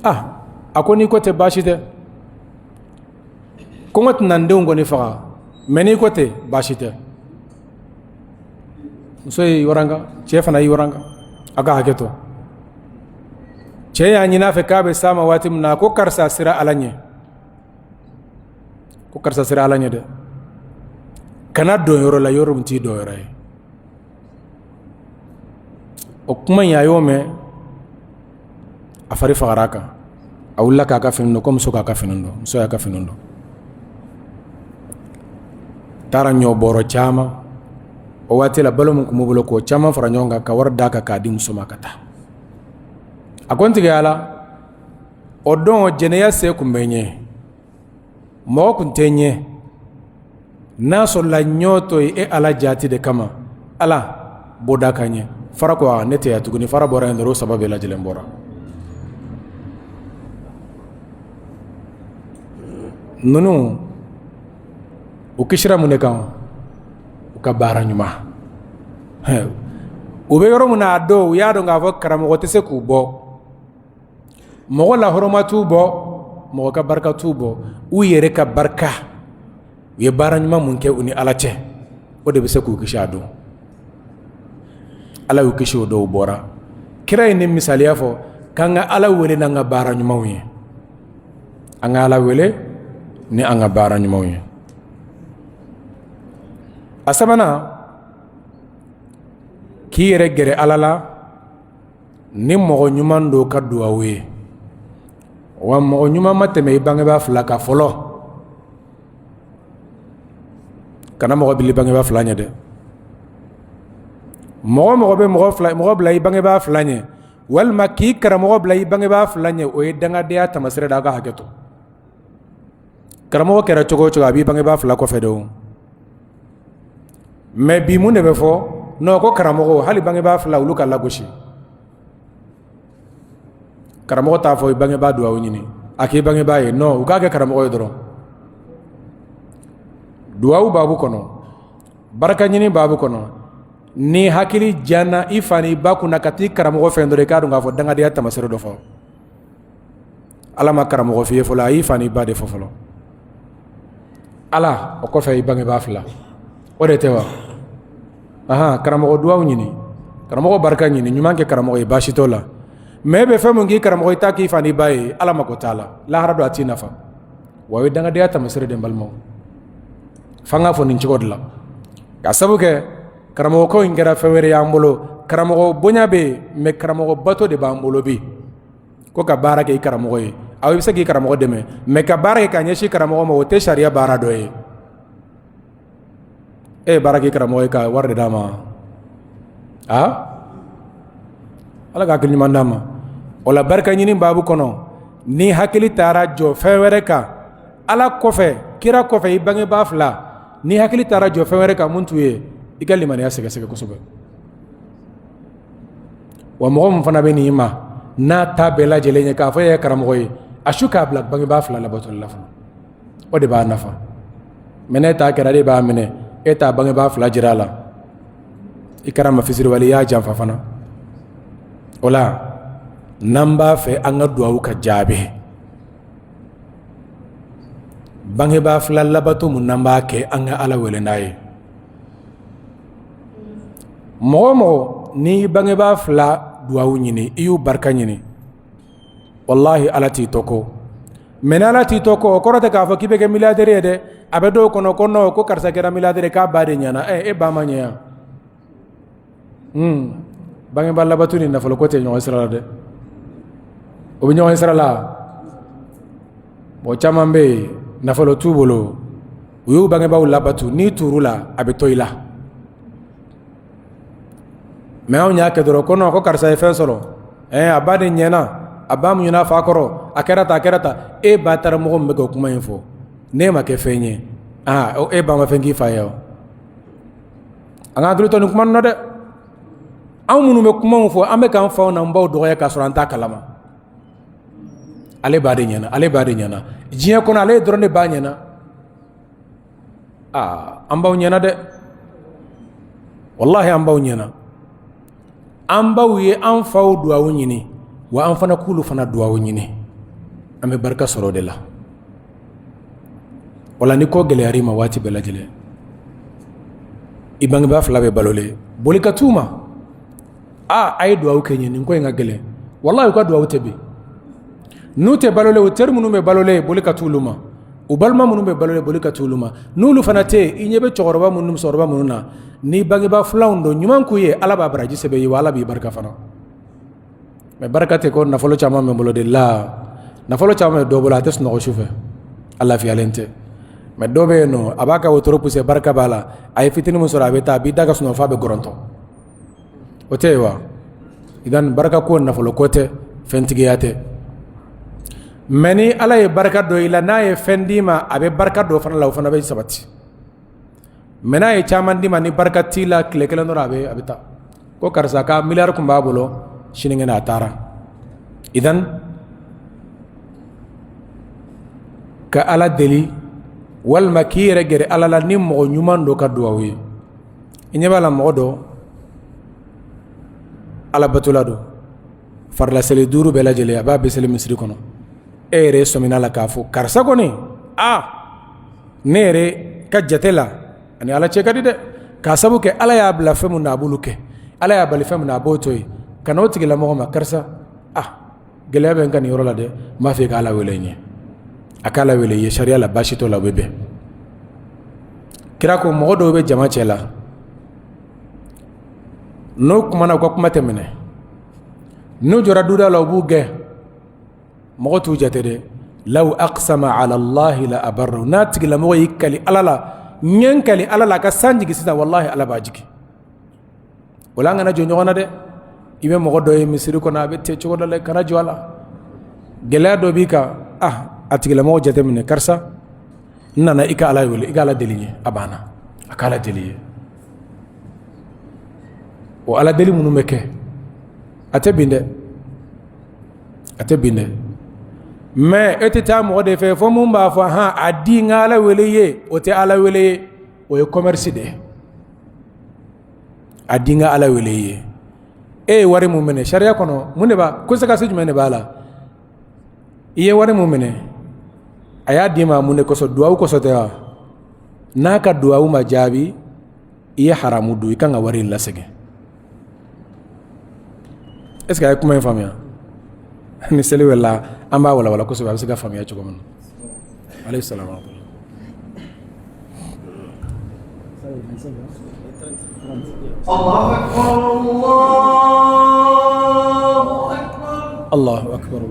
Ah, a ko n'i ko tɛ, baasi tɛ. Kɔngɔ tɛna n denw kɔni faga, mais n'i ko tɛ, baasi tɛ. Muso y'i waranka, cɛ fana y'i waranka, a ka hakɛ to. Cɛ y'a ɲini a fɛ k'a bɛ s'a ma waati min na, a ko karisa, sira Ala ɲɛ. Ko karisa, sira Ala ɲɛ dɛ, kana don yɔrɔ la, yɔrɔ min t'i dɔn yɔrɔ ye. O kuma in, a y'o mɛn, a fari fagara a kan. A wulila k'a ka fini don, ko muso k'a ka fini don. Muso y'a ka fini don, taara ɲɔ bɔrɔ caman, o waati la balo min tun b'u bolo, k'o caman fara ɲɔgɔn kan, ka wari d'a kan k'a di muso ma ka taa. A ko n tigi Ala, o don jɛnɛya se tun bɛ n ye, mɔgɔ tun tɛ n ɲɛ. N'a sɔrɔla n y'o to yen e Ala jaati de kama, Ala bɔda ka ɲɛ. Fara ko ne tɛ yan tuguni. Fara bɔra yen dɔrɔn, o saba bɛɛ lajɛlen bɔra. Ninnu, u kisira mun de kan? U ka baara ɲuman. U bɛ yɔrɔ min na, a dɔw u y'a dɔn k'a fɔ karamɔgɔ tɛ se k'u bɔ, mɔgɔ la hɔrɔma t'u bɔ, mɔgɔ ka barika t'u bɔ. U yɛrɛ ka barika, u ye baara ɲuman mun kɛ u ni Ala cɛ, o de bɛ se k'u kisi a don. Ala y'u kisi o dɔw bɔra. Kira ye nin misaliya fɔ k'an ka Ala wele n'an ka baara ɲumanw ye, an ka Ala wele ni an ka baara ɲumanw ye. A sabanan, k'i yɛrɛ gɛrɛ Ala la ni mɔgɔ ɲuman dɔ ka duwawu ye. Wa mɔgɔ ɲuman ma tɛmɛ i bangebaa fila kan fɔlɔ. Kana mɔgɔ bila i bangebaa fila ɲɛ dɛ. Mɔgɔ mɔgɔ bɛ mɔgɔ fila mɔgɔ bila i bangebaa fila ɲɛ, walima k'i karamɔgɔ bila i bangebaa fila ɲɛ, o ye dangadenya taamasere da. A ka hakɛ to, karamɔgɔ kɛra cogo o cogo, a b'i bangebaa fila kɔfɛ de o. Mais bi, mun de bɛ fɔ? Non, ko karamɔgɔ, hali bangebaa fila, olu ka lagosi. Karamɔgɔ t'a fɔ i bangebaa duwawu ɲini a k'i bangebaa ye. Non, u k'a kɛ karamɔgɔ ye dɔrɔn. Duwawu baabu kɔnɔ, barika ɲini baabu kɔnɔ, ni hakili janna i fa n'i ba kunna ka t'i karamɔgɔ fɛn dɔrɔn, i k'a dɔn k'a fɔ dangadenya taamasere dɔ fɔ. Ala ma karamɔgɔ f'i ye fɔlɔ, a y'i fa n'i ba de fɔ fɔlɔ. Ala, o kɔfɛ i bangebaa fila. O de tɛ wa? Ahan, karamɔgɔ duwawu ɲini, karamɔgɔ barika ɲini, ɲuman kɛ karamɔgɔ ye, baasi t'o la. Mais e bɛ fɛn mun k'i karamɔgɔ, i t'a k'i fa n'i ba ye, Ala mako t'a la. Lahara don, a t'i nafa. Wa o ye dangadenya taamasere de, n balimaw. F'an k'a fɔ nin cogo de la, ka sabu kɛ karamɔgɔ ko in kɛra fɛn wɛrɛ y'an bolo. Karamɔgɔ bonya bɛ yen, mais karamɔgɔ bato de b'an bolo bi. Ko ka baara kɛ i karamɔgɔ ye, aw bɛ se k'i karamɔgɔ dɛmɛ, mais ka baara kɛ ka ɲɛsin karamɔgɔ ma, o tɛ sariya baara dɔ ye. E ye baara kɛ karamɔgɔ ye ka wari de d'a ma. A Ala ka hakili ɲuman d'a ma. O la, barika ɲini baabu kɔnɔ, ni hakili taara jɔ fɛn wɛrɛ kan Ala kɔfɛ, kira kɔfɛ, i bangebaa fila, ni hakili taara jɔ fɛn wɛrɛ kan mun t'u ye, i ka limaniya sɛgɛsɛgɛ kosɛbɛ. Wa mɔgɔ min fana bɛ n'i ma n'a ta bɛɛ lajɛlen ye k'a fɔ e ye karamɔgɔ ye, a su k'a bila bangebaa fila labatoli la fɔlɔ, o de b'a nafa. Mais n'e ta kɛra, e b'a minɛ, e t'a bangebaa fila jira a la, i kɛra ma fisiriwale, i y'a janfa fana. O la, n'an b'a fɛ an ka duwawu ka jaabi, bangebaa fila labato mun n'an b'a kɛ, an ka Ala wele n'a ye. Mɔgɔ o mɔgɔ n'i bangebaa fila duwawu ɲini, i y'u barika ɲini, walahi Ala t'i to kɔ. Mais ni Ala t'i to kɔ, o kɔrɔ tɛ k'a fɔ k'i bɛ kɛ milliardaire ye dɛ. A bɛ dɔw kɔnɔ ko non, ko karisa kɛra milliardaire k'a ba de ɲɛna. Ɛ, e ba ma ɲɛ yan? Bangebaa labato ni nafolo ko tɛ ɲɔgɔn sira la dɛ. O bɛ ɲɔgɔn sira la. Mɔgɔ caman bɛ yen, nafolo t'u bolo, u y'u bangebaaw labatu. N'i tuuru la, a bɛ to i la. Mais anw y'a kɛ dɔrɔn ko non, ko karisa ye fɛn sɔrɔ, a ba de ɲɛna, a ba muɲuna fa kɔrɔ, a kɛra tan, a kɛra tan. E ba taara mɔgɔ min bɛ k'o kuma in fɔ, n'e ma kɛ fɛn ye, aa, e ba ma fɛn k'i fa ye o. An ka hakili to nin kuma na dɛ. Anw minnu bɛ kumaw fɔ, an bɛ k'an faw n'an baw dɔgɔya k'a sɔrɔ an t'a kalama. Ale ba de ɲɛna, ale ba de ɲɛna diɲɛ kɔnɔ, ale dɔrɔn de ba ɲɛna. Aa, an baw ɲɛna dɛ, walahi an baw ɲɛna. An baw ye an faw duwawu ɲini, wa an fana k'olu fana duwawu ɲini, an bɛ barika sɔrɔ o de la. Wala ni ko gɛlɛyara i ma waati bɛɛ lajɛlen, i bangebaa fila bɛ balolen, boli ka t'u ma. Aa, a ye duwawu kɛ n ye, nin ko in ka gɛlɛn. Walahi u ka duwawu tɛ bin. N'u tɛ balolen, u teri minnu bɛ balolen, boli ka t'olu ma. U balima minnu bɛ balolen, boli ka t'olu ma. N'olu fana tɛ yen, i ɲɛ bɛ cɛkɔrɔba minnu, musokɔrɔba minnu na, n'i bangebaa filanw don, ɲuman k'u ye, Ala b'a baraji sɛbɛn i ye, wa Ala b'i barika fana. Mais barika tɛ ko nafolo caman bɛ n bolo de la. Nafolo caman bɛ dɔ bolo, a tɛ sunɔgɔ su fɛ, a lafiyalen tɛ. Mais dɔ bɛ yen nɔ, a b'a ka wotoro pousser, barika b'a la, a ye fitinin min sɔrɔ, a bɛ taa, a b'i da ka sunɔgɔ f'a bɛ gɔrɔntɔ. O tɛ yen wa? Idan barika ko nafolo ko tɛ, fɛntigiya tɛ. Mais ni Ala ye barika don i la, n'a ye fɛn d'i ma, a bɛ barika don fana la, o fana bɛ sabati. Mais n'a ye caman d'i ma, ni barika t'i la, tile kelen dɔrɔn a bɛ taa. Ko karisa ka miliyari tun b'a bolo, sinikɛnɛ a taara. Idan ka Ala deli walima k'i yɛrɛ gɛrɛ Ala la ni mɔgɔ ɲuman dɔ ka dugawu ye. I ɲɛ b'a la, mɔgɔ dɔ Ala batola don, farila seli duuru bɛɛ lajɛlen a b'a bɛɛ seli misiri kɔnɔ. E yɛrɛ sɔmina la k'a fɔ karisa kɔni, aa, ne yɛrɛ ka jate la, ani Ala cɛ ka di dɛ, k'a sabu kɛ Ala y'a bila fɛn min na, a b'olu kɛ, Ala y'a bali fɛn min na, a b'o to yen. Ka na o tigilamɔgɔ ma, karisa, ah, gɛlɛya bɛ n kan nin yɔrɔ la dɛ, n b'a fɛ i ka Ala wele n ye. A ka Ala wele i ye, sariya la baasi t'o la, o bɛ bɛn. Kira ko mɔgɔ dɔw bɛ jama cɛ la, n'o kumana, u ka kuma tɛ minɛ. N'u jɔra duda la, u b'u gɛn, mɔgɔ t'u jate dɛ. Law aqsama ala Allahi la abarrahu. N'a tigilamɔgɔ y'i kali Ala la, n ye n kali Ala la a ka san jigin sisan, wallahi Ala b'a jigin. O la an kana jɔ ɲɔgɔn na dɛ. I bɛ mɔgɔ dɔ ye misiri kɔnɔ, a bɛ ten cogo dɔ la, kana jɔ a la. Gɛlɛya dɔ b'i kan, ah, a tigilamɔgɔ jateminɛ, karisa, n nana i ka Ala wele, i ka Ala deli n ye. A banna, a ka Ala deli ye. O Ala deli minnu bɛ kɛ, a tɛ bin dɛ, a tɛ bin dɛ. Mais e tɛ taa mɔgɔ de fɛ fo mun b'a fɔ hɔn, a di n ka Ala wele ye. O tɛ Ala wele ye, o ye commerce de ye. A di n ka Ala wele ye, e ye wari mun minɛ sariya kɔnɔ, mun de b'a conséquence jumɛn de b'a la? I ye wari mun minɛ, a y'a d'i ma mun de kosɔn? Duwawu kosɔn tɛ wa? N'a ka duwawu ma jaabi, i ye haramu dun, i kan ka wari in lasegin. Est ce que a ye kuma in faamuya? Ni seli wɛrɛ an b'a walawala kosɛbɛ, a bɛ se ka faamuya cogo min na. Alayhi salam. Allahu akbar, Allahu akbar.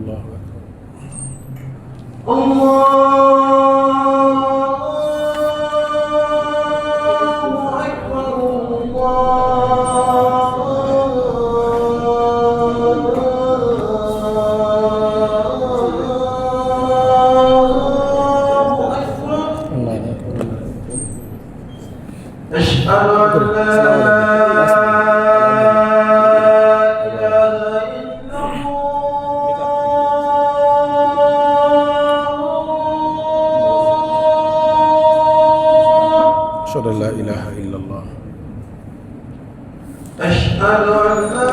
أشهد أن لا إله إلا الله. أشهد أن لا إله إلا الله.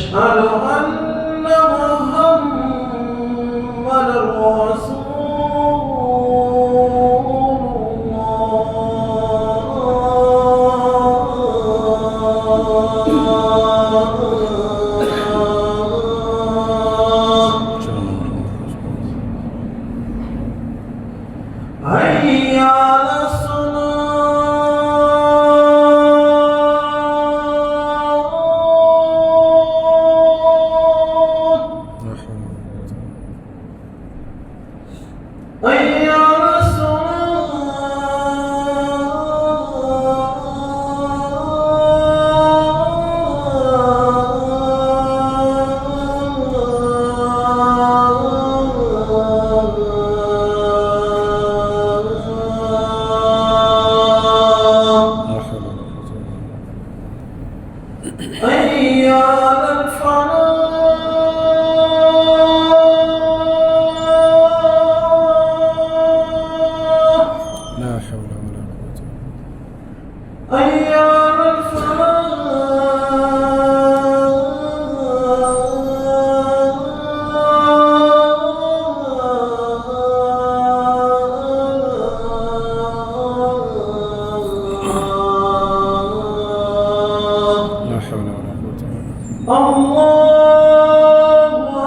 أشهد أن محمدا رسول الله حي على الصلاة حي على الصلاة حي على الفلاح لا حول ولا قوة حي على الفلاح لا حول ولا قوة إلا بالله الله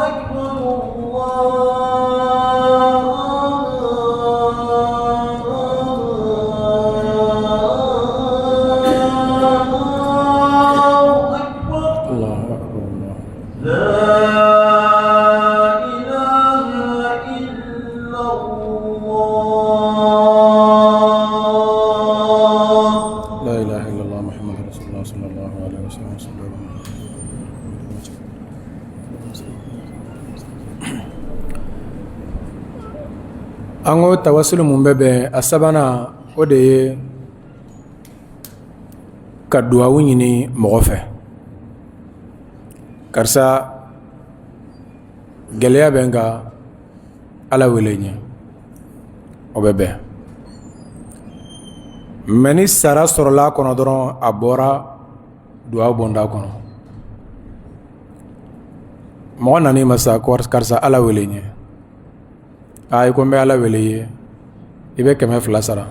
أكبر الله أكبر الله أكبر الله لا إله إلا الله لا إله إلا الله محمد رسول الله صلى الله عليه وسلم صلى الله An ko tawasulu mun bɛ bɛn a sabanan o de ye ka duwawu ɲini mɔgɔ fɛ karisa gɛlɛya bɛ n kan ala wele n ye o bɛ bɛn mais ni sara sɔrɔla a kɔnɔ dɔrɔn a bɔra duwawu bonda kɔnɔ mɔgɔ nana i ma sa karisa ala wele n ye aa i ko n bɛ ala wele i ye i bɛ 200 sara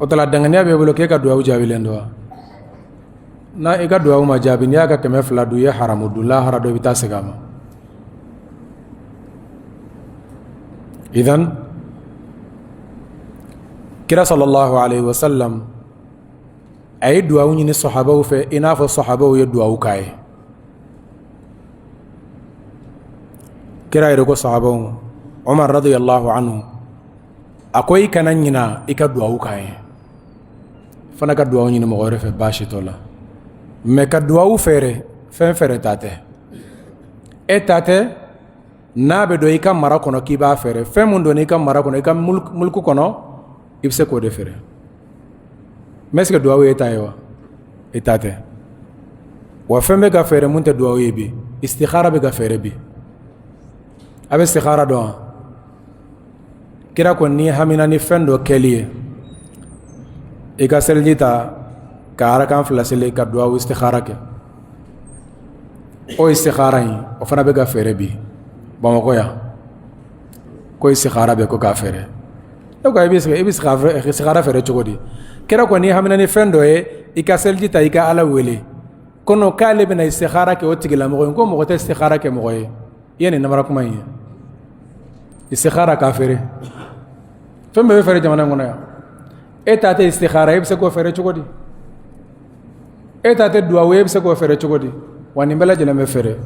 o tala danganiya b'e bolo k'e ka duwawu jaabilen don wa n'a i ka duwawu ma jaabi n'i y'a ka 200 dun i ye haramu dun lahara dɔ i bɛ taa segin a ma idan kira sallallahu alaihi wasallam a ye duwawu ɲini sahabaw fɛ i n'a fɔ sahabaw ye duwawu k'a ye kira yɛrɛ ko sahabaw ma Umar radiyallahu anhu a ko i kana ɲina i ka duwawu k'an ye fana ka duwawu ɲini mɔgɔ wɛrɛ fɛ baasi t'o la mais ka duwawu feere fɛn feere ta tɛ e ta tɛ n'a bɛ don i ka mara kɔnɔ k'i b'a feere fɛn mun don i ka mara kɔnɔ i ka mulku kɔnɔ i bɛ se k'o de feere mais est-ce que duwawu ye ta ye wa e ta tɛ wa fɛn bɛ ka feere mun tɛ duwawu ye bi istikhara bɛ ka feere bi a bɛ istikhara dɔn wa kira ko n'i hamina ni fɛn dɔ kɛli ye i ka seliji ta ka arakan fila seli ka duwawu istikhara kɛ o istikhara in o fana bɛ ka feere bi bamakɔ yan ko istikhara bɛ ko k'a feere ne ko i bɛ i bɛ istikhara feere cogo di kira ko n'i hamina ni fɛn dɔ ye i ka seliji ta i ka ala wele kono k'ale bɛna istikhara kɛ o tigilamɔgɔ ye ko mɔgɔ tɛ istikhara kɛ mɔgɔ ye i ye nin namara kuma in ye istikhara k'a feere fɛn bɛɛ bɛ feere jamana in kɔnɔ yan e ta tɛ istikhara e bɛ se k'o feere cogo di e ta tɛ duwawu e bɛ se k'o feere cogo di wa nin bɛɛ lajɛlen bɛ feere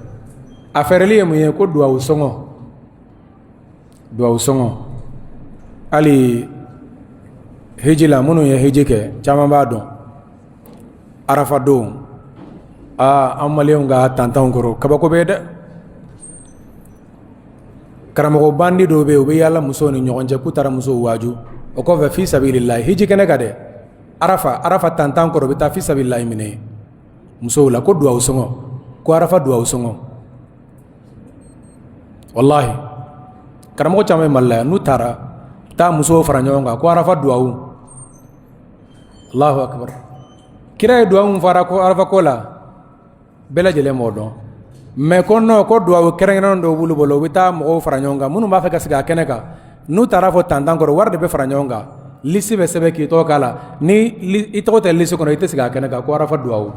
a feereli ye mun ye ko duwawu sɔngɔ duwawu sɔngɔ hali hiji la minnu ye hiji kɛ caman b'a dɔn arafa don aa an maliyɛnw ka tantanw kɔrɔ kabako bɛ dɛ karamɔgɔ bandi dɔw bɛ yen u bɛ yaala musow ni ɲɔgɔn cɛ k'u taara musow waaju o kɔfɛ fi sabilillahi hiji kɛnɛ kan dɛ arafa arafa tantan kɔrɔ u bɛ taa fi sabilillahi minɛ musow la ko duwawu sɔngɔ ko arafa duwawu sɔngɔ walahi karamɔgɔ caman bɛ mali la yan n'u taara taa musow fara ɲɔgɔn kan ko arafa duwawu allahu akbar kira ye duwawu mun fara ko arafa ko la Bɛɛ lajɛlen b'o dɔn. Mais ko non, ko duwawu kɛrɛnkɛrɛnnen dɔw b'olu bolo, u bɛ taa mɔgɔw fara ɲɔgɔn kan minnu b'a fɛ ka sigi a kɛnɛ kan. N'u taara fɔ tantan kɔrɔ, wari de bɛ fara ɲɔgɔn kan, lisi bɛ sɛbɛn k'i tɔgɔ k'a la. Ni i tɔgɔ tɛ lisi kɔnɔ, i tɛ sigi a kɛnɛ kan. Ko arafa duwawu,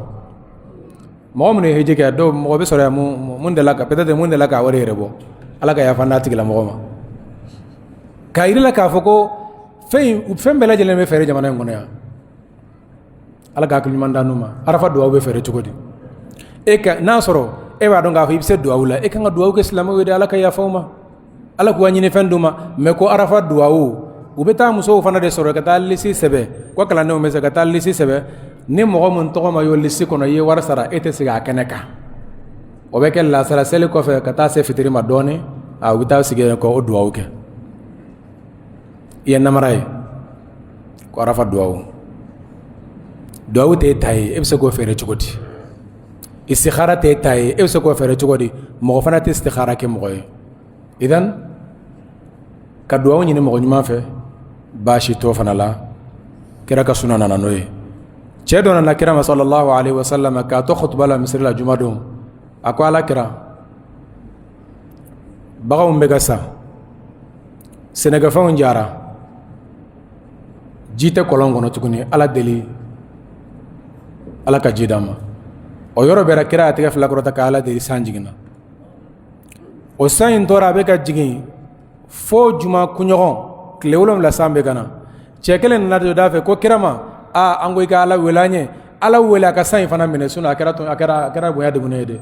mɔgɔ minnu ye hiji kɛ, dɔw mɔgɔ bɛ sɔrɔ yan mun delila ka, peut-être mun delila k'a wari yɛrɛ bɔ. Ala ka yafa n'a tigilamɔgɔ ma. K'a yir'i la k'a fɔ ko fɛn fɛn bɛɛ lajɛlen bɛ feere jamana in kɔnɔ yan. Ala ka hakili ɲuman d'an ma. Arafa duwawu bɛ feere cogo di? E ka n'a sɔrɔ e b'a dɔn k'a fɔ i bɛ se duwawu la, e kan ka duwawu kɛ silamɛw ye de, Ala ka yafa u ma, Ala k'u ka ɲinifɛn d'u ma. Mais ko arafa duwawu, u bɛ taa musow fana de sɔrɔ ka taa lisi sɛbɛn, ko kalandenw bɛ se ka taa lisi sɛbɛn. Ni mɔgɔ min tɔgɔ ma y'o lisi kɔnɔ, i ye wari sara, e tɛ sigi a kɛnɛ kan. O bɛ kɛ lasara seli kɔfɛ ka taa se fitiri ma dɔɔnin, a u bɛ taa sigi yen ka o duwawu kɛ. I ye namara ye ko arafa duwawu. Duwawu t'e ta ye, e bɛ se k'o feere cogo di? Istikhara t'e ta ye, e bɛ se k'o feere cogo di? Mɔgɔ fana tɛ istikhara kɛ mɔgɔ ye. Idan ka duwawu ɲini mɔgɔ ɲuman fɛ, baasi t'o fana la. Kira ka suna nana n'o ye. Cɛ dɔ nana kira ma sallallahu alaihi wasallam k'a to khutuba la misiri la juma don. A ko: Ala kira, baganw bɛ ka sa, sɛnɛkɛfɛnw jara, ji tɛ kɔlɔn kɔnɔ tuguni, Ala deli, Ala ka ji d'an ma. O yɔrɔ bɛɛ la, kira y'a tɛgɛ fila kɔrɔta ka Ala deli, san jiginna. O san in tora a bɛ ka jigin fo juma kunɲɔgɔn tile 7, san bɛ ka na. Cɛ kelen nana don da fɛ ko: Kira ma, aa, an ko i ka Ala wele an ye, Ala wele a ka san in fana minɛ, sinon a kɛra bonya degunnen ye dɛ.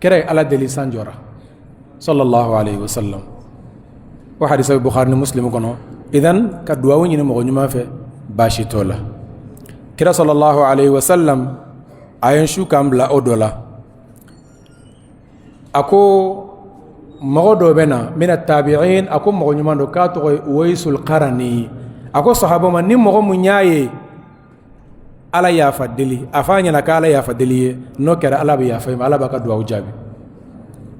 Kira ye Ala deli, san jɔra, sallallahu alaihi wasallam. O hadisa bɛ Bukhari ni Muslim kɔnɔ. Idan ka duwawu ɲini mɔgɔ ɲuman fɛ, baasi t'o la. Kira sallallahu alaihi wasallam a ye su kan bila o dɔ la. A ko mɔgɔ dɔ bɛ na mina tabi'in, a ko mɔgɔ ɲuman don, k'a tɔgɔ ye Uwaisul Qarani. A ko sahaba ma, ni mɔgɔ mun y'a ye Ala yafa deli, a f'a ɲɛna k'Ala yafa deli ye, n'o kɛra Ala bɛ yafa i ma, Ala b'a ka duwawu jaabi.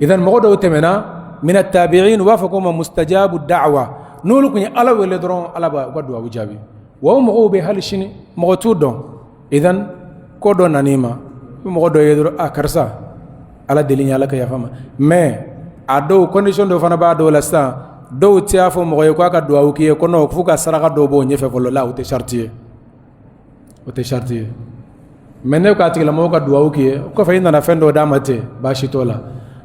Idan mɔgɔ dɔw tɛmɛna mina tabi'in, u b'a fɔ ko ma mustajabu da'wa, n'olu tun ye Ala wele dɔrɔn, Ala b'a u ka duwawu jaabi. Wa o mɔgɔw bɛ hali sini, mɔgɔ t'u dɔn. Idan ko dɔ nan'i ma, i bɛ mɔgɔ dɔ ye dɔrɔn, a karisa, Ala deli ye, Ala ka yafa ma. Mais a dɔw, condition dɔw fana b'a dɔw la sisan. Dɔw tɛ y'a fɔ mɔgɔ ye k'a ka duwawu k'i ye ko non, f'u ka saraka dɔw bɔ o ɲɛfɛ fɔlɔ la. O tɛ sariti ye, o tɛ sariti ye. Mais ne k'a tigilamɔgɔ ka duwawu k'i ye, o kɔfɛ i nana fɛn dɔw d'a ma ten, baasi t'o la.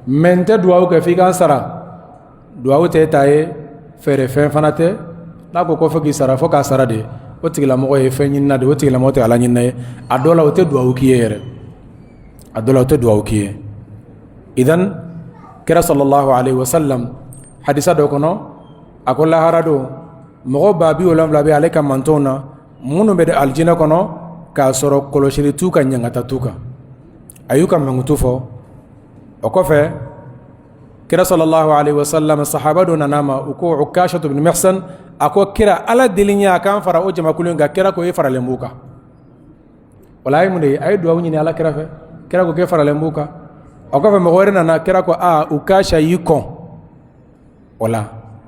Mais n tɛ duwawu kɛ f'i ka n sara. Duwawu tɛ e ta ye, feere fɛn fana tɛ. N'a ko ko fo k'i sara, fo k'a sara de, o tigilamɔgɔ ye fɛn ɲinina de, o tigilamɔgɔ tɛ Ala ɲinina ye. A dɔw la, o tɛ duwawu k'i ye yɛrɛ, a dɔw la, o tɛ duwawu k'i ye. Idan kira sallallahu alaihi wasallam hadisa dɔ kɔnɔ, a ko lahara don, mɔgɔ 70,000 bɛ ale ka mantɔnw na minnu bɛ don alijinɛ kɔnɔ k'a sɔrɔ kɔlɔsili t'u kan, ɲangata t'u kan. A y'u ka mankutu fɔ. O kɔfɛ, kira sallallahu alaihi wasallam, sahaba dɔ nana ma, u ko Ukashatu bin Mihsan, a ko: Kira, Ala deli ye a k'an fara o jamakulu in kan. Kira ko: e faralen b'u kan. Wala a ye mun de ye? A ye duwawu ɲini Ala kira fɛ. Kira ko k'e faralen b'u kan. O kɔfɛ, mɔgɔ wɛrɛ nana, kira ko: aa, Ukasha y'i kɔn. O la,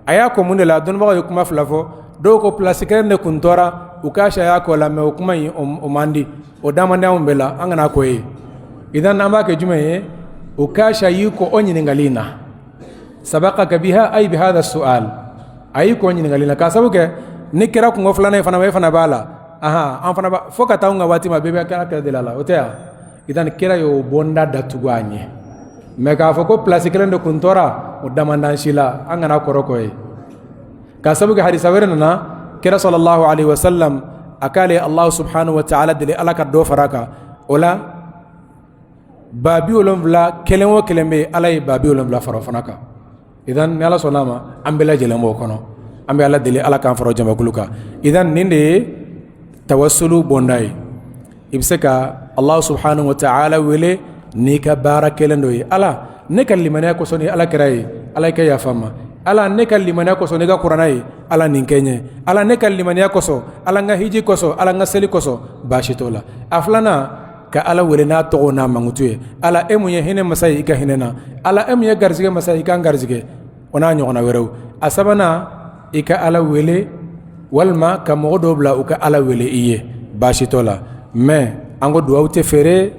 a y'a kɔn mun de la? Dɔnnibagaw ye kuma fila fɔ. Dɔw ko place kelen de kun tora, Ukasha y'a kɔ la. Mais o kuma in, o man di, o da man di anw bɛɛ la, an kana k'o ye. Idan an b'a kɛ jumɛn ye? Ukasha y'i kɔ o ɲininkali in na, sabaqaka biha ay bi hadha su'al, a y'i kɔ ɲininkali la k'a sababu kɛ ni kɛra kungo filanan ye fana, e fana b'a la, ahan, an fana b'a fo ka taa anw ka waati ma, bɛɛ bɛ kɛra kɛlɛ de la, o tɛ yan. Idan kira y'o bɔnda datugu a ɲɛ. Mais k'a fɔ ko place kelen de kun tora, o damandan si la, an kana kɔrɔ kɔ ye. K'a sababu kɛ hadisa wɛrɛ nana, kira sallallahu alaihi wasallam a k'ale Allah subhanahu wa ta'ala deli Ala ka dɔ fara a kan. O la, 70,000 kelen o kelen bɛ yen, Ala ye 70,000 fara o fana kan. Idan ni Ala sɔnna a ma, an bɛɛ lajɛlen b'o kɔnɔ. An bɛ Ala deli, Ala k'an fara jamakulu kan. Idan nin de ye tawassulu bonda ye. I bɛ se ka Allah subhanahu wa ta'ala wele n'i ka baara kelen dɔ ye. Ala, ne ka limaniya kosɔn ni Ala kira ye, Ala i ka yafa n ma. Ala, ne ka limaniya kosɔn n'i ka kuranɛ ye, Ala nin kɛ n ye. Ala, ne ka limaniya kosɔn, Ala n ka hiji kosɔn, Ala n ka seli kosɔn, baasi t'o la. A filanan, ka Ala wele n'a tɔgɔ n'a mankutu ye. Ala, e mun ye hinɛ masa ye, i ka hinɛ na. Ala, e mun ye garisɛgɛ masa ye, i k'an garisɛgɛ, o n'a ɲɔgɔnna wɛrɛw. A sabanan, i ka Ala wele walima ka mɔgɔ dɔw bila u ka Ala wele i ye, baasi t'o la. Mais an ko duwawu tɛ feere.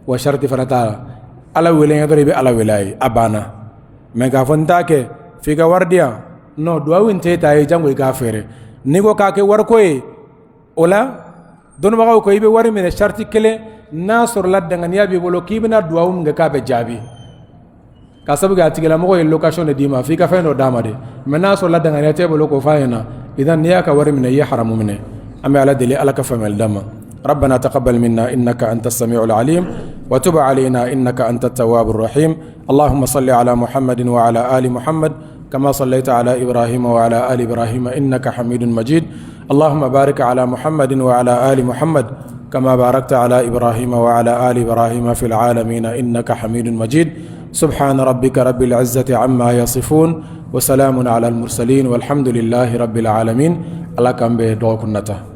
Wa sarati fana t'a la. Ala wele dɔrɔn, i bɛ Ala wele a ye, a banna. Mɛ k'a fɔ n t'a kɛ f'i ka wari di yan, non, duwawu in t'e ta ye, jango i k'a feere. N'i ko k'a kɛ wariko ye, o la dɔnnibagaw ko i bɛ wari minɛ sarati kelen, n'a sɔrɔla danganiya b'i bolo k'i bɛna duwawu min kɛ k'a bɛ jaabi, ka sabu kɛ a tigilamɔgɔ ye location de d'i ma, f'i ka fɛn dɔ d'a ma de. Mɛ n'a sɔrɔla danganiya t'e bolo k'o f'a ɲɛna, idan n'i y'a ka wari minɛ, i ye haramu minɛ. An bɛ Ala deli, Ala ka faamuyali d'an ma. ربنا تقبل منا إنك أنت السميع العليم، وتب علينا إنك أنت التواب الرحيم. اللهم صل على محمد وعلى آل محمد كما صليت على إبراهيم وعلى آل إبراهيم إنك حميد مجيد. اللهم بارك على محمد وعلى آل محمد كما باركت على إبراهيم وعلى آل إبراهيم في العالمين إنك حميد مجيد. سبحان ربك رب العزة عما يصفون، وسلام على المرسلين، والحمد لله رب العالمين. الله كان بدوكنته.